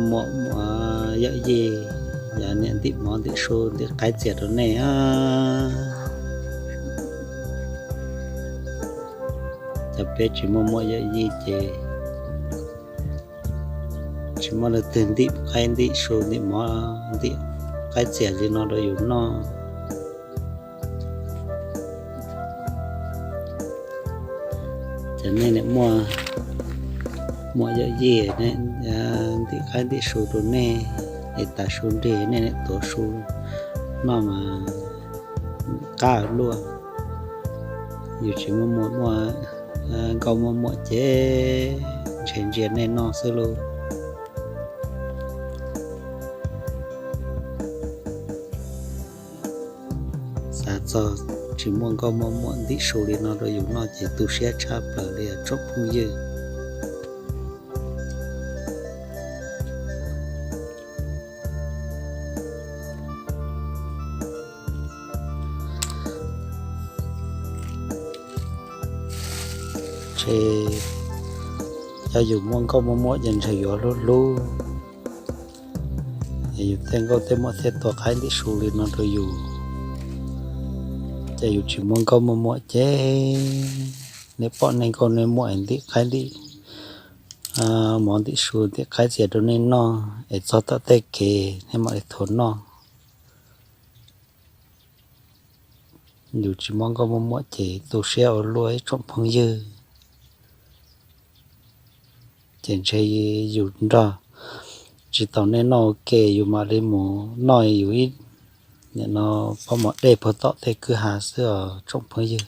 Muam, muam yawm yij, yog niam ntim mov ntim su ntim qaib txias rau nej. Cov peb tsis muaj muam yawm yij ces tsis muaj leej twg ntim qaib ntim su ntim mov ntim qaib txias li no rau yus noj. Ces nej niam muaj muam yawm yij, ntim qaib ntim su rau nej, es tas su nrig nej niam tuav su noj mas qab luaj. Yus tsis muaj muam muaj nkauj muaj muam ces ntshe ntsia nej noj xwb lauj. Xav txog tsis muaj nkauj muaj muam ntim su li no rau yus noj ces tu siab tshaj plaws li tsoom phooj ywg. Ces yog yus muaj nkauj muaj muam ces ntshe yuav hlub hlub, yus tej nkauj tej muam thiaj tuav qaib ntim su li no rau yus. Ces yus tsis muaj nkauj muaj muam ces nej pom nej nkauj nej muam ntim qaib ntim mov ntim su ntim qaib txias rau nej noj es txog tom tej kev nej mam li thuav noj. Yus tsis muaj nkauj muaj muam ces tu siab ua luaj ib tsoom phooj ywg. Ces ntshe yus nrog tsis tau nej noj ua ke yus mam li mus noj yus ib, nim no pob mov dej puag tom tej kwj ha xwb os tsoom phooj ywg.